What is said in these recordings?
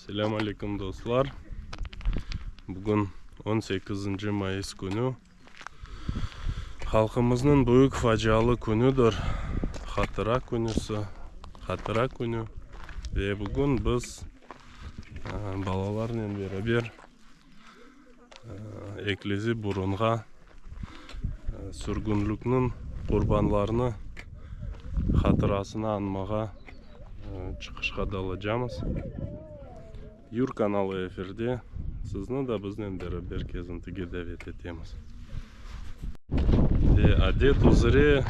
Selâm aleyküm, dostlar! Bugün on sekizinci mayıs künü, halqımıznıñ büyük facialı künüdir, Hatıra künüsi, Hatıra künü. Ve bugün biz balalarnen beraber Eklezi Burunğa sürgünlikniñ qurbanlarını hatırasını añmağa çıqışqa dalacamız. Yur kanalı efirde, sizni da biznen beraber kezintige davet etemiz. Ve adet üzre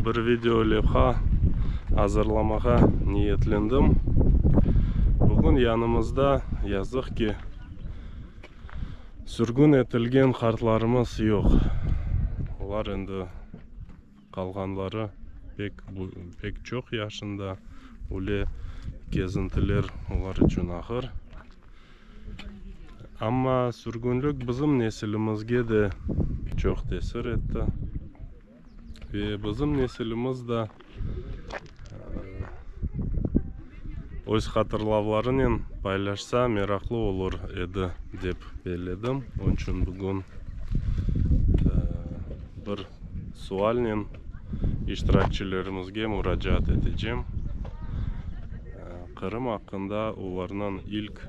bir video levha azırlamağa niyetlendim. Bugün yanımızda, yazıq ki, sürgün etilgen qartlarımız yoq. Olar endi qalğanları pek pek çoq yaşında, öyle kezintiler olar içün ağır. Amma sürgünlik bizim nesilimizge de çoq tesir etti. Ve bizim nesilimiz da öz hatırlavlarınen paylaşsa meraqlı olur edi, dep belledim. Onıñ içün bugün bir sualnen iştirakçilerimizge muracaat etecem. Qırım aqqında olarnıñ ilk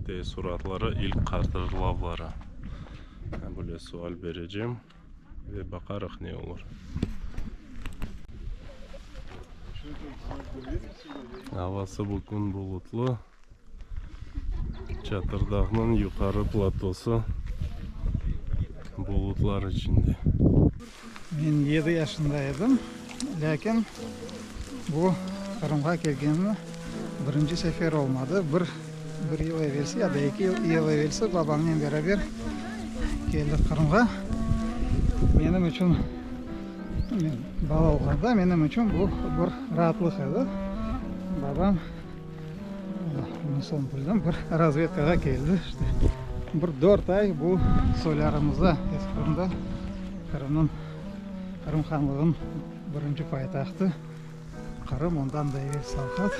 teessuratları, ilk hatırlavları. Böyle sual berecem ve baqarıq ne olur. Avası bugün bulutlı. Çatırdağnıñ yuqarı platosı bulutlar içinde. Men yedi yaşında edim, lâkin bu Qırımğa kelgenimi birinci sefer olmadı. Bir bir yıl evelsi ya da eki yıl evelsi babamnen beraber keldik Qırımğa. Menim içün, men bala olğanda, menim içün bu bir raatlıq edi. Babam. Bunı soñ bildim, bir razvedkağa keldi, işte bir dört ay bu soylarımızda, Eski Qırımda, Qırımnıñ, Qırım hanlığınıñ birinci paytahtı Qırım, ondan da evel Salhat,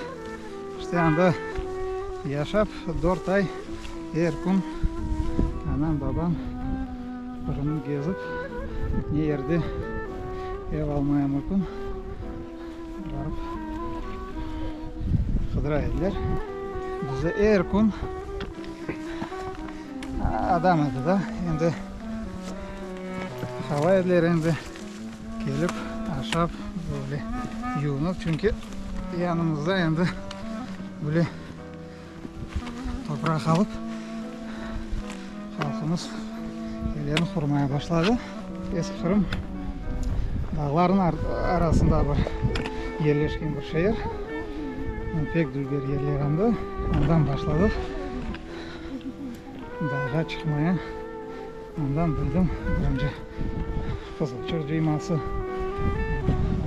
işte anda yaşap dört ay er kün anam, babam Qırımnı gezip, ne yerde ev almaya mümkün. Barıp qıdıra ediler. Bizde er kün adam edi da. Endi qala ediler endi kelip aşap böyle yuvunıp. Çünki yanımızda endi böyle topraq alıp halqımız evlerini qurmaya başladı. Eski Qırım dağlarnıñ arasında bir yerleşken bir şeer. Pek dülber yerler anda. Andan başladıq dağğa çıqmaya. Andan bildim birinci Qızılçıq cıyması.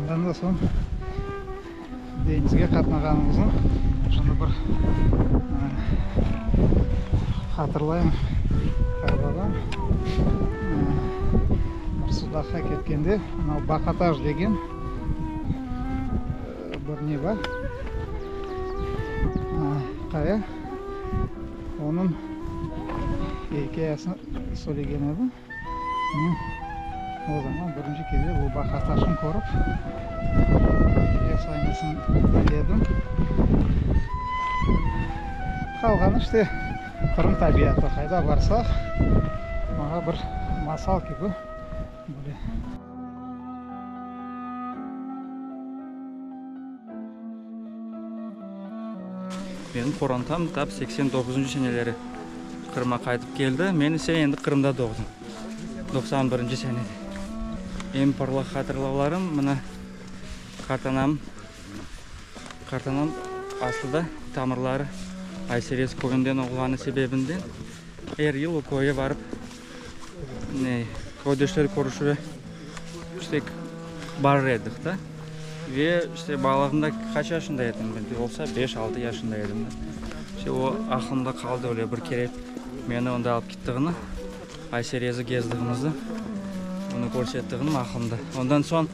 Ondan da soñ Deñizge qatnağanımıznı şimdi bir hatırlayım. Qartbabam bir Sudaqqa ketkende, mınau Baqataş degen bir ne bar, qaya, onıñ ikâyesini söylegen edi. Men o zaman birinci kere bu Baqataşnı körip, efsanesini diñledim. Qalğanı işte Qırım tabiatı, qayda barsaq, maña bir masal kibi böyle. Menim qorantam tap 89-ncı seneleri Qırımğa qaytıp keldi. Men ise endi Qırımda doğdım, 91-nci senede. Eñ parlaq hatırlavlarım, mına, qartanam, qartanam aslı da tamırları Ayserez köyünden olğanı sebebinden er yıl o köyge barıp, ne, köydeşler körüşüve işte barır edik da. Ve işte balalığımda qaç yaşında edim, olsa beş-altı yaşında edim da. İşte o aqlımda qaldı öyle bir kere meni onda alıp kettiğini, Ayserezi gezdiğimizni, onı körsettiğini aqlımda. Ondan soñ,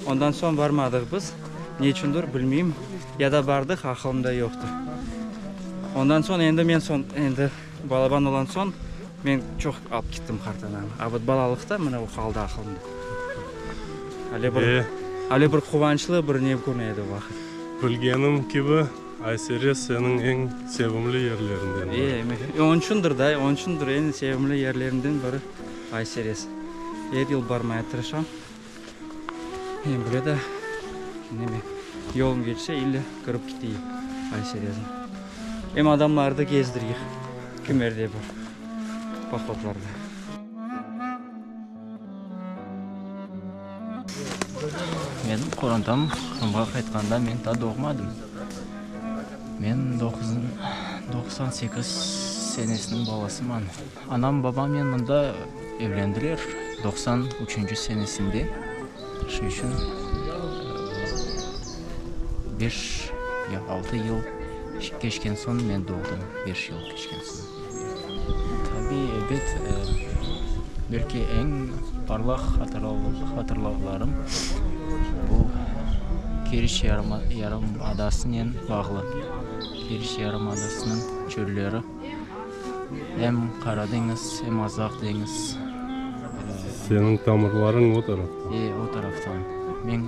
ondan soñ barmadıq biz, ne içündir bilmeyim, ya da bardıq, aqlımda yoqtır. Ondan soñ endi men soñ endi balaban olan soñ men çoq alıp kettim qartanamı. A vot balalıqta mına o qaldı aqılımda. Ale bir, E. ale bir quvançlı bir ne kün edi o vaqıt. Bilgenim kibi, Ayserez seniñ eñ sevimli yerlerinden biri. E, onıñ içündir da, onıñ içündir eñ sevimli yerlerimden biri Ayserez. Er yıl barmaya tırışam. Em bile de, neme, yolum keçse ille kirip keteyim Ayserezni. Em adamlardı gezdireyik kimerde bir pohodlarda. Menim qorantam Qırımğa qaytqanda men taa doğmadım. Men 98 senesiniñ balasıman. Anam babamnen mında evlendiler 93-nci senesinde. Şu içün beş ya altı yıl keçken soñ men doğdım, beş yıl keçken soñ. Tabiy, ebet, belki eñ parlaq hatırlavlarım bu Keriç yarımadasınen bağlı. Keriç yarımadasınıñ çölleri, em Qara deñiz, em Azaq deñiz. Seniñ tamırlarıñ o taraftan. E, o taraftan. Meñ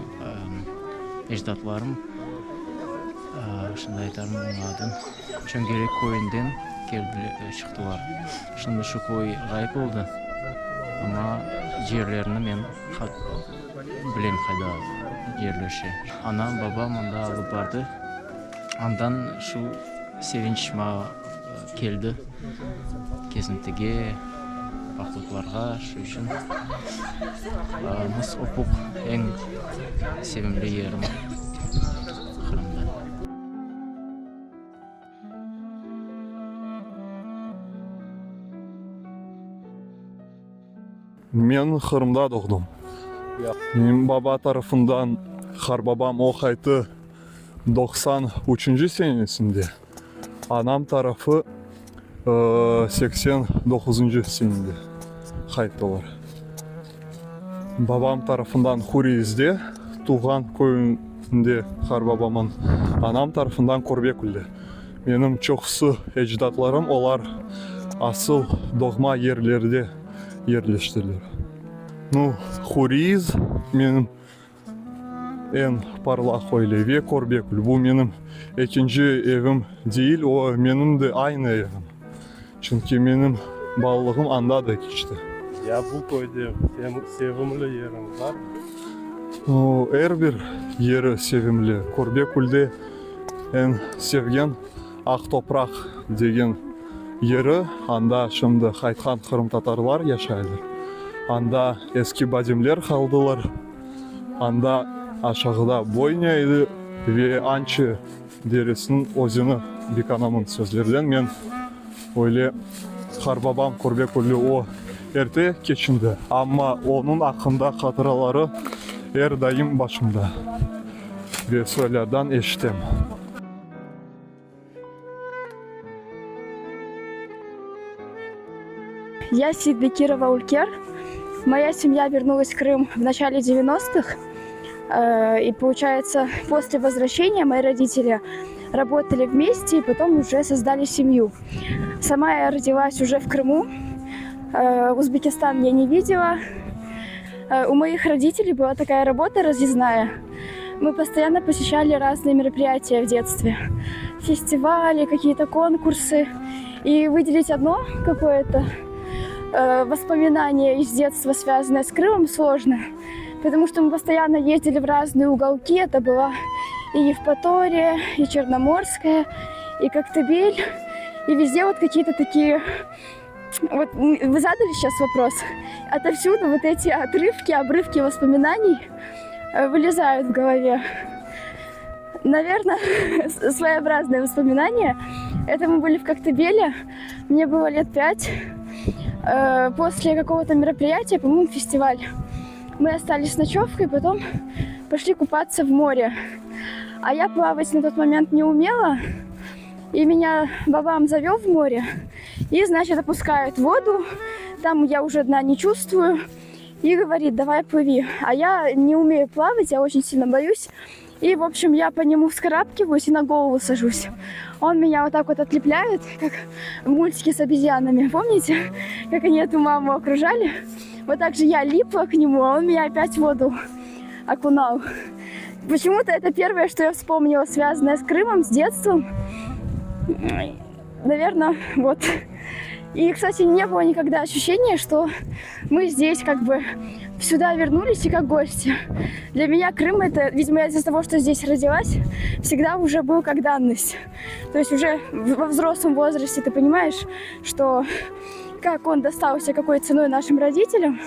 ecdatlarım, şimdi aytarım onıñ adın. Çöñgerek köyünden keldiler, çıqtılar. Şimdi şu köy ğayıp oldı, amma yerlerini men bilem qayda yerleşe. Anam, babam anda alıp bardı. Andan şu sevinç maña keldi, kezintige, pohodlarğa, şu içün Mıs Opuk eñ sevimli yerim Qırımda. Men Qırımda doğdım. Menim baba tarafından qarbabam o qaytı 93-nci senesinde, anam tarafı 89-ncı senede qayttılar. Babam tarafından Huriyizde, tuvğan köyünde qarbabamın, anam tarafından Körbekülde. Menim çoqusı ecdatlarım olar asıl doğma yerlerde yerleştiler. Nu, Huriyiz menim eñ parlaq öyle ve Körbekül. Bu menim ekinci evim değil, o menim de aynı evim. Çünki menim balalığım anda da keçti. Ya bu köyde sevimli yeriñ barmı? O, er bir yeri sevimli. Körbekülde eñ sevgen Aq Topraq degen yeri, anda şimdi qaytqan qırımtatarlar yaşaylar. Anda eski bademler qaldılar. Anda aşağıda boynya edi ve Ançı deresiniñ özeni, bikanamıñ sözlerden men öyle qarbabam Körbekülli o erte keçindi, amma onıñ aqqında hatıraları er daim başımda ve soylardan eşitem. Я Сидбекирова Улькер. Моя семья вернулась в Крым в начале 90-х. Э, и получается, после возвращения мои родители работали вместе и потом уже создали семью. Сама я родилась уже в Крыму. Э, Узбекистан я не видела. Э, у моих родителей была такая работа разъездная. Мы постоянно посещали разные мероприятия в детстве. Фестивали, какие-то конкурсы. И выделить одно какое-то э, воспоминание из детства, связанное с Крымом, сложно. Потому что мы постоянно ездили в разные уголки. Это была и Евпатория, и Черноморская, и Коктебель. И везде вот какие-то такие вот вы задали сейчас вопрос. Отовсюду вот эти отрывки, обрывки воспоминаний э, вылезают в голове. Наверное, своеобразные воспоминания. Это мы были в Коктебеле. Мне было лет пять. Э, после какого-то мероприятия, по-моему, фестиваль, мы остались с ночевкой, потом пошли купаться в море. А я плавать на тот момент не умела. И меня бабам завел в море. И, значит, опускают воду. Там я уже дна не чувствую. И говорит, давай плыви. А я не умею плавать, я очень сильно боюсь. И, в общем, я по нему вскарабкиваюсь и на голову сажусь. Он меня вот так вот отлепляет, как в мультике с обезьянами. Помните, как они эту маму окружали? Вот так же я липла к нему, а он меня опять в воду окунал. Почему-то это первое, что я вспомнила, связанное с Крымом, с детством. Наверное, вот. И, кстати, не было никогда ощущения, что мы здесь как бы сюда вернулись и как гости. Для меня Крым это, видимо, я из-за того, что здесь родилась, всегда уже был как данность. То есть уже во взрослом возрасте ты понимаешь, что как он достался, какой ценой нашим родителям,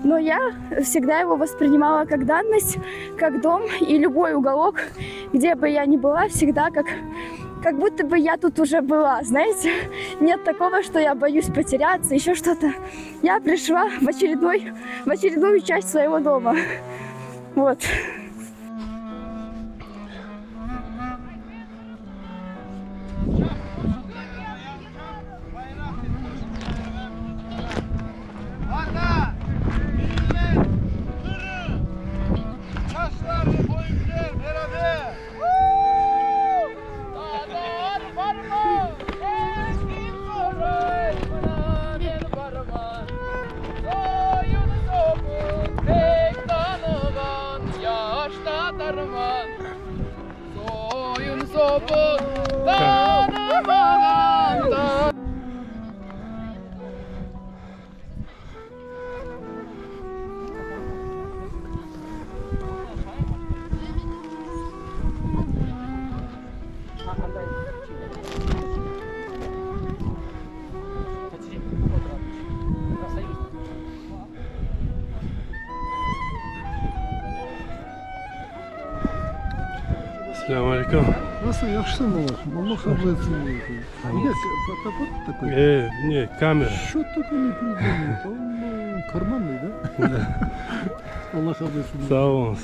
но я всегда его воспринимала как данность, как дом, и любой уголок, где бы я ни была, всегда как, как будто бы я тут уже была, знаете. Нет такого, что я боюсь потеряться, еще что-то. Я пришла в, очередной, в очередную часть своего дома. Вот. Selâm aleyküm. Nasıl yahşısıñ baba? Allah qabul etsin. Где фотоаппарат такой? E, ne, kamera. Что такое не придумал? Он ну, карманный, да? Да. Allah qabul etsin. Sağ oluñız.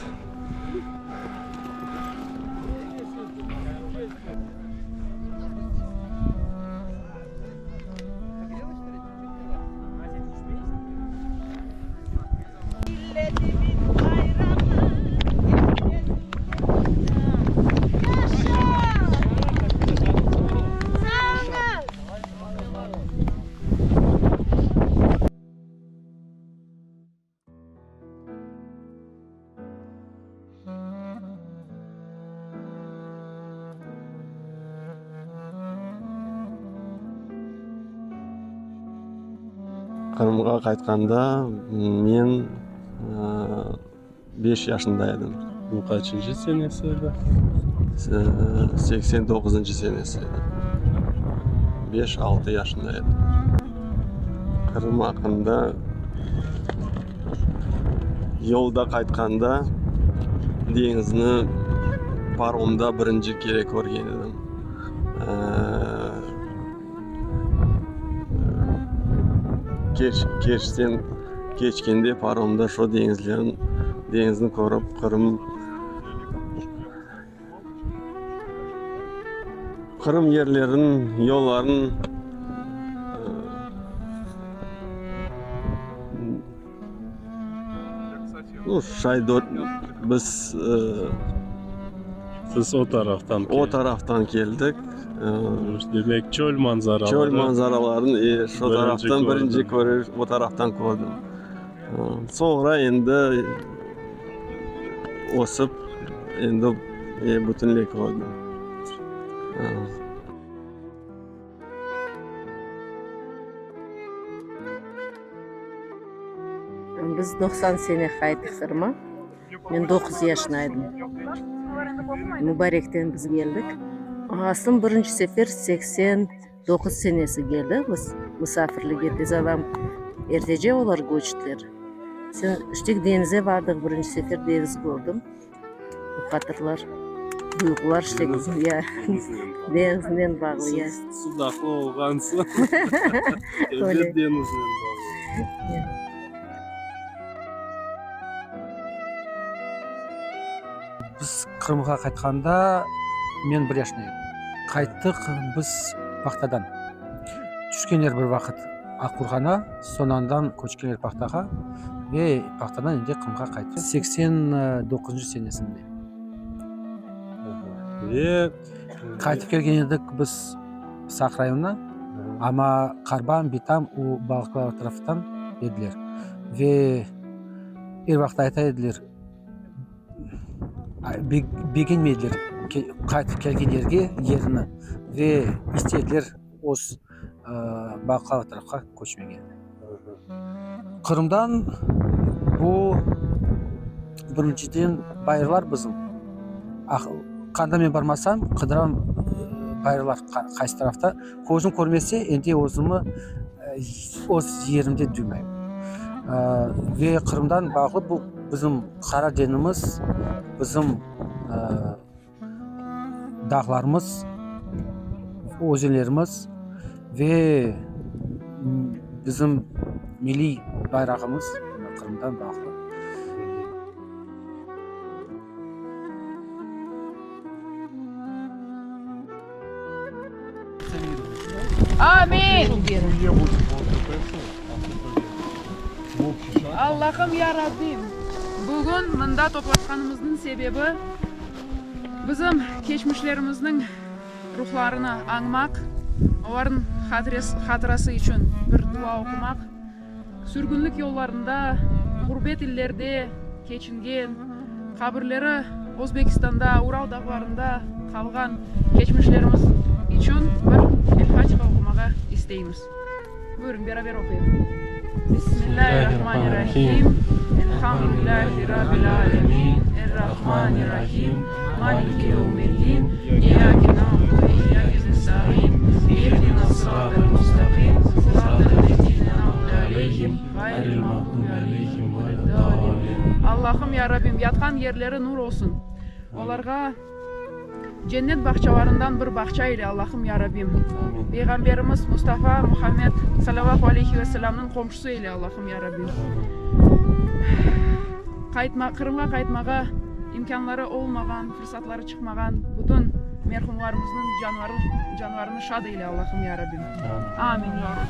Qırımğa qaytqanda men beş yaşında edim. Bu qaçıncı senesi edi? 89-ncı senesi edi. Beş-altı yaşında edim. Qırım aqqında yolda qaytqanda deñizni paromda birinci kere körgen edim. Kerçten keçkende paromda şo deñizlerin, deñizni körip, Qırım, Qırım yerlerin, yolların nu, şay biz Siz o taraftan o taraftan keldik. Demek, çöl manzaraları. Çöl manzaraların e, şo taraftan birinci körüş, o taraftan kördim. Soñra endi ösip, endi bütünley kördim. Biz 90 sene qayttıq Qırıma. Men doquz yaşında edim. Mubarekten biz keldik. Aslım birinci sefer 89 senesi keldi. Biz musafirlige tez adam ertece olar köçtiler. Sen işte deñize bardıq birinci sefer deñiz kördim. Bu hatırlar, duyğular işte ya deñiznen bağlı ya. Siz sudaqlı olğansıñ. Elbet deñiznen bağlı. Biz Qırımğa qaytqanda men bir yaşında edim. Qayttıq biz Pahtadan. Tüşkenler bir vaqıt Aqurğana, soñ andan köçkenler Pahtağa ve Pahtadan endi Qırımğa qayttıq. 89 senesinde. Ve Qaytıp kelgen edik biz Saq rayonına, amma qarbam, bitam o Balıqlava taraftan ediler. Ve er vaqıt ayta ediler, begenmeydiler qaytıp kelgen yerge, yerini ve istediler öz Balıqlava tarafqa köçmege. Qırımdan bu birinciden bayırlar bizim. Qanda men barmasam, qıdıram bayırlar qaysı tarafta. Közüm körmese, endi özümi öz yerimde duymayım. Ve Qırımdan bağlı bu bizim Qara deñimiz, bizim dağlarımız, özenlerimiz ve bizim milliy bayrağımız Qırımdan bağlı. Amin! Allahım, ya Rabbim, bugün mında toplaşqanımıznıñ sebebi, bizim keçmişlerimizniñ ruhlarını añmaq, olarnıñ hatırası içün bir dua oqumaq, sürgünlik yollarında, ğurbet illerde keçingen, qabirleri Özbekistanda, Ural dağlarında qalğan keçmişlerimiz içün bir El-Fatiha oqumağa isteymiz. Buyurıñ, beraber oquyıq. Bismillâhirrahmanirrahim. Elhamdülillâhi Rabbil âlemin. Errahmanirrahim. Maliki yevmiddin. İyyâke na'budu ve iyyâke nesta'in. İhdinas-sıratal mustaqim. Sıratal lezîne en'amte aleyhim, ğayril mağdubi aleyhim veled-dâllin. Allahım, ya Rabbim, yatqan yerleri nur olsun. Olarğa Cennet bağçalarından bir bağça eyle, Allahım, ya Rabbim. Peyğamberimiz Mustafa Muhammed, salâllahu aleyhi ve selâmnıñ qomşusı eyle, Allahım, ya Rabbim. Qaytma, Qırımğa qaytmağa imkânları olmağan, fırsatları çıqmağan bütün merhumlarımıznıñ canları, canlarını şad eyle, Allahım, ya Rabbim. Amin, ya Rabbim.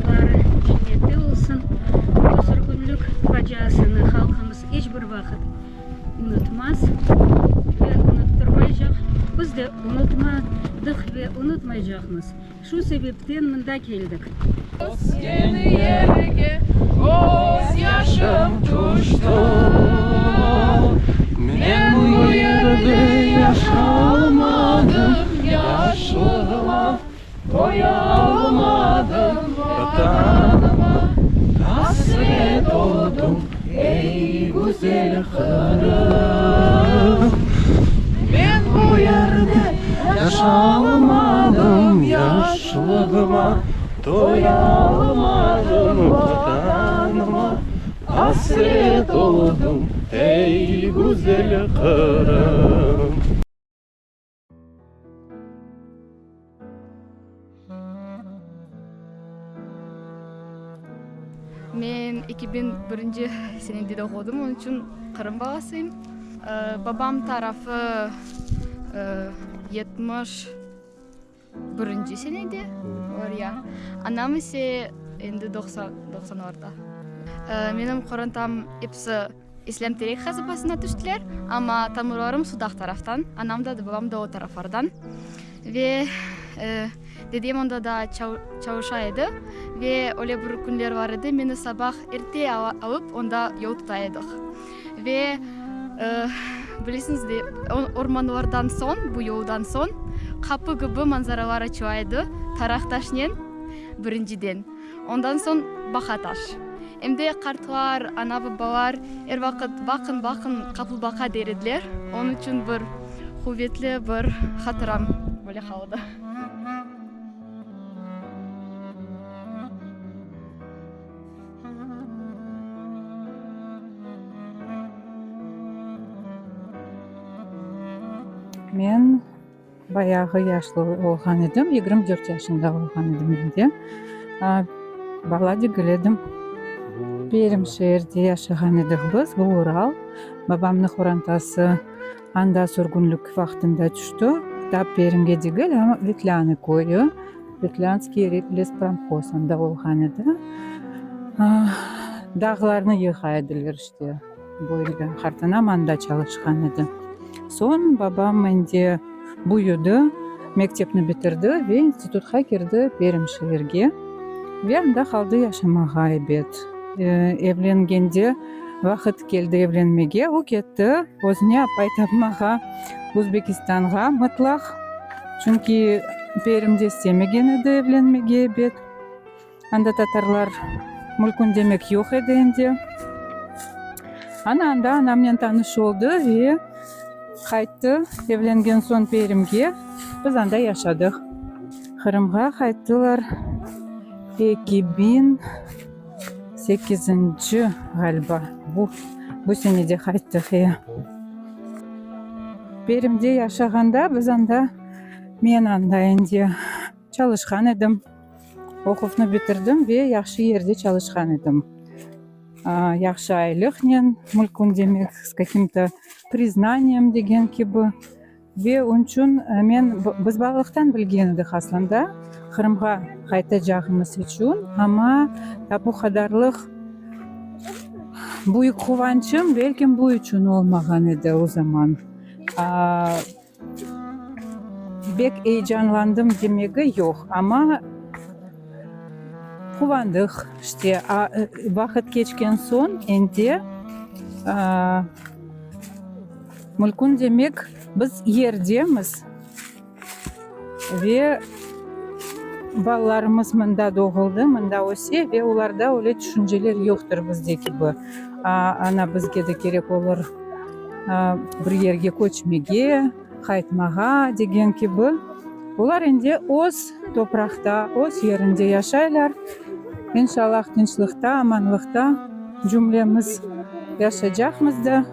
Ruhları cennette olsun. Bu sürgünlik faciasını halqımız iç bir vaqıt unutmaz ve unuttırmaycaq. Biz de unutmadıq ve unutmaycaqmız. Şu sebepten mında keldik. Ösken yerge közyaşım tüşti, Men bu yerde yaşalmadım, Yaşlığıma toyalmadım, Vatanıma hasret oldım, ey güzel Qırım. Men bu yerde yaşalmadım, Yaşlığıma toyalmadım, Vatanıma hasret oldım, ey güzel Qırım. Men 2001 senede doğdum, onıñ içün Qırım balasıyım. Babam tarafı 71 senede, ya. Anam ise endi doqsanlarda. Menim qorantam episi İslâm Terek qasabasına tüştiler, amma tamırlarım Sudaq taraftan, anam da, babam da o taraflardan. Ve dedem onda da çalışa edi ve öyle bir künler bar edi, meni sabah erte alıp onda yol tuta edik. Ve bilesiñiz de, ormanlardan soñ, bu yoldan soñ qapı kibi manzaralar açıla edi, Taraqtaşnen birinciden. Ondan soñ Baqataş. Em de qartlar, ana-babalar er vaqıt baqın, baqın, qapılbaqa der ediler. Onıñ içün bir quvetli bir hatıram böyle qaldı. Men Bayağı yaşlı olğan edim, 24 yaşında olğan edim mende. Bala degil edim. Perm şeerde yaşağan edik biz, bu Ural. Babamnıñ qorantası. Anda sürgünlik vaqtında tüşti. Tap Perimge degil, amma Vetlânı köyü, Vetlânskiy lespromhoz anda olğan edi. Dağlarnı yığa ediler işte, böyle. Qartanam anda çalışqan edi. Soñ babam endi büyüdi, mektepni bitirdi ve institutqa kirdi Perim şeerge ve anda qaldı yaşamağa, ebet. Evlengende vaqıt keldi evlenmege, o ketti özüne apay tapmağa Özbekistanğa mıtlaq, çünki Perimde istemegen edi evlenmege, ebet. Anda tatarlar mülkün demek yoq edi endi. Ana anda anamnen tanış oldı ve qayttı evlengen soñ Perimge, biz anda yaşadıq. Qırımğa qayttılar 2008-nci ğaliba, bu, bu senede qayttıq, e. Perimde yaşağanda biz anda, men anda endi çalışqan edim. Oquvnı bitirdim ve yahşı yerde çalışqan edim. Yahşı aylıqnen, mülkün demek, s kakim-to priznaniyem degen kibi. Ve onıñ içün men, biz balalıqtan bilgen edik aslında, Qırımğa qaytacağımız içün, amma ta bu qadarlıq büyük quvançım, belkim, bu içün olmağan edi o zaman. Bek eyecanlandım demegi yoq, amma quvandıq, işte, vaqıt keçken soñ endi mülkün demek, biz yerdemiz ve balalarımız mında doğuldı, mında öse ve olarda öyle tüşünceler yoqtır bizde kibi, ana, bizge de kerek olur. Bir yerge köçmege, qaytmağa degen kibi. Olar endi öz topraqta, öz yerinde yaşaylar. İnşallah, tınçlıqta, amanlıqta cümlemiz yaşaycaqmız da.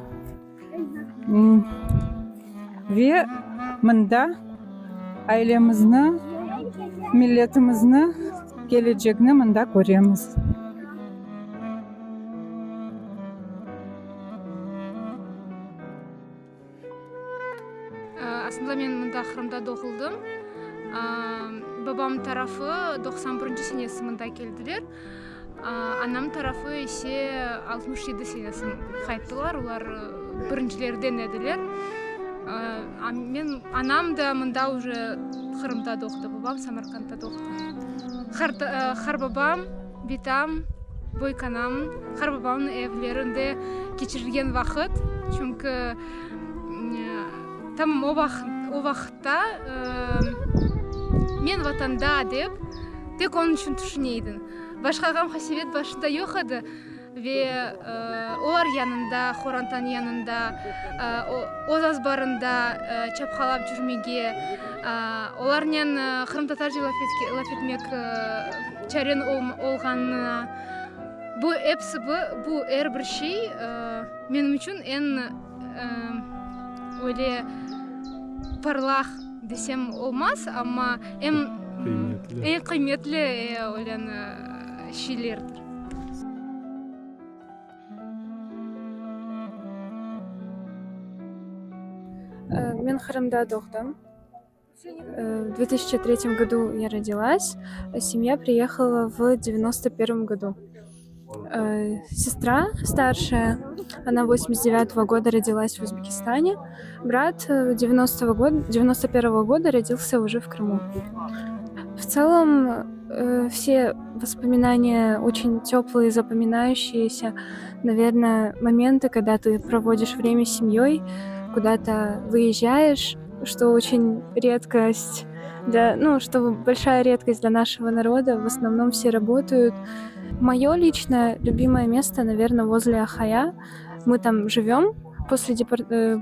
Ve mında ailemizni, milletimizni, kelecegini mında köremiz. Aslında men mında Qırımda doğuldım. Babam tarafı 91 senesi mında keldiler. Anam tarafı ise 67 senesi qayttılar. Olar birincilerden ediler. Men anam da mında uje Qırımda doğdı, babam Samarqandda doğdı. Qarbabam, bitam, böyükanam, qarbabamnıñ evlerinde keçirilgen vaqıt, çünki tamam o vaqıt, o vaqıtta men Vatanda dep tek onıñ içün tüşüne edim. Başqa ğam-qasevet başında yoq edi. Ve olar yanında, qorantanıñ yanında, öz azbarında çapqalap cürmege, olarnen qırımtatarca laf etmek çareñ olğanına, bu episi, bu er bir şey menim içün eñ öyle parlaq desem olmaz, amma eñ qıymetli öyle şeylerdir. Men Qırımda doğdım. В две тысячи третьем году я родилась, а семья приехала в девяносто первом году. Сестра старшая, она восемьдесят девятого года родилась в Узбекистане, брат девяностого года, девяносто первого года родился уже в Крыму. В целом Все воспоминания очень теплые, запоминающиеся. Наверное, моменты, когда ты проводишь время с семьей, куда-то выезжаешь, что очень редкость, для, ну, что большая редкость для нашего народа. В основном все работают. Мое личное любимое место, наверное, возле Ахая. Мы там живем. После, депор...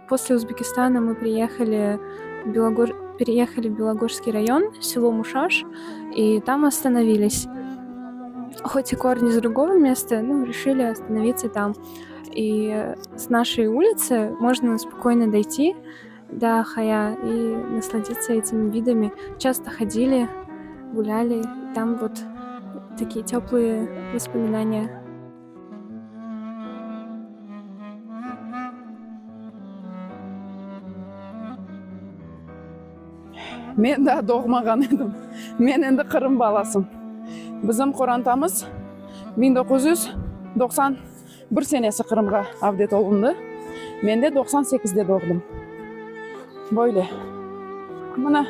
после Узбекистана мы приехали в Белогор переехали в Белогорский район, село Мушаш, и там остановились. Хоть и корни с другого места, ну, решили остановиться там. И с нашей улицы можно спокойно дойти до Хая и насладиться этими видами. Часто ходили, гуляли, там вот такие теплые воспоминания. Men daa doğmağan edim. Men endi Qırım balasım. Bizim qorantamız 1991 senesi Qırımğa avdet olundı. Men de 98-de doğdım. Böyle. Mına,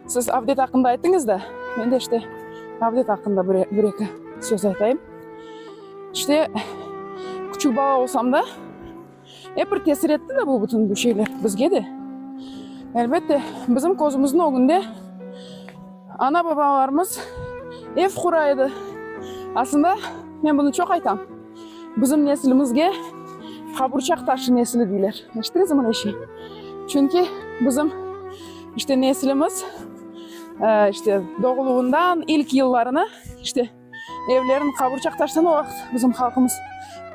siz avdet aqqında ayttıñız da, men de işte avdet aqqında bir-eki söz aytayım. İşte, küçük bala olsam da, Ep bir tesir etti de bu bütün bu şeyler bizge de. Elbette, bizim közümizniñ ögünde ana-babalarımız ev qura edi. Aslında, men bunı çoq aytam, bizim nesilimizge qaburçaq taşı nesili deyler. Eşittiñizmi böyle şey? Çünki bizim, işte, nesilimiz, işte, doğuluvından ilk yıllarını, işte, Evlerin qaburçaq taştan o vaqıt bizim halqımız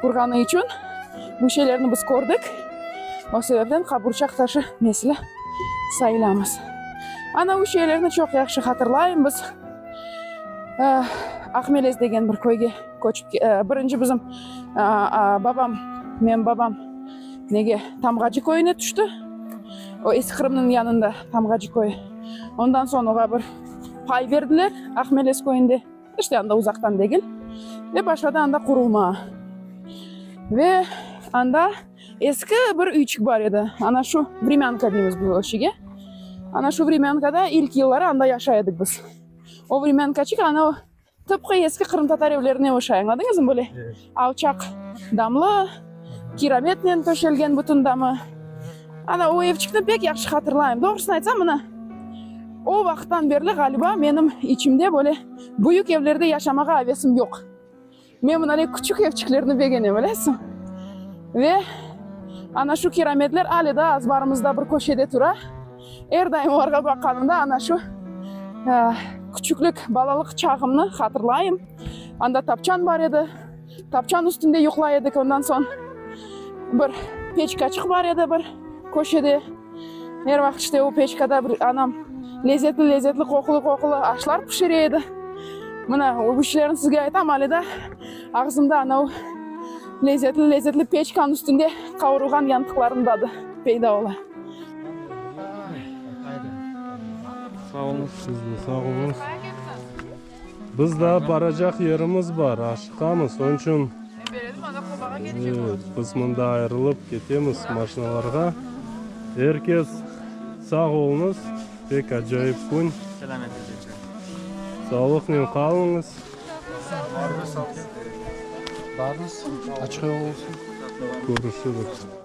qurğanı içün bu şeylerni biz kördik. O sebepten qaburçaq taşı nesli sayılamız. Ana bu şeylerni çoq yahşı hatırlayım. Biz Aqmelez degen bir köyge köçip, birinci bizim babam, menim babam nege Tamğacı köyüne tüşti. O Eski Qırımnıñ yanında Tamğacı köyü. Ondan soñ oğa bir Pay berdiler Aqmelez köyünde, işte anda uzaqtan degil, ve başladı anda qurulmağa. Ve anda eski bir üyçik bar edi, ana şu vremânka deymiz biz o şeyge. Ana şu vremânkada ilk yılları anda yaşay edik biz. O vremânkaçıq ana o Tıpqı eski qırımtatar evlerine oşay, añladıñızmı, böyle alçaq damlı, kirametnen töşelgen bütün damı. Ana, o evçikni pek yahşı hatırlayım. Doğrusını aytsam, mına, o vaqıttan berli, ğaliba, menim içimde böyle büyük evlerde yaşamağa avesim yoq. Men mınale küçük evçiklerni begenem, bilesiñ. Ve ana şu kirametler ale daa azbarımızda bir köşede tura. Er daim olarğa baqqanımda ana şu küçüklik, balalıq çağımnı hatırlayım. Anda tapçan bar edi. Tapçan üstünde yuqlay edik. Ondan soñ bir peçkaçıq bar edi bir köşede. Er vaqıt işte o peçkada bir anam lezetli-lezetli, qoqulı-qoqulı aşlar pişire edi. Mına, o işlerni sizge aytam, ale da ağzımda ana o lezetli-lezetli peçkanıñ üstünde qavurılğan yantıqlarnıñ tadı peyda ola. Sağ oluñız. Siz de sağ oluñız. Biz daa baracaq yerimiz bar, aşıqamız, onıñ içün evet, biz mında ayırılıp ketemiz maşinalarğa. Er kes sağ oluñız, pek acayip kün. Sağlıqnen qalıñız. Barıñız, açıq yol olsun. Körüşürüz.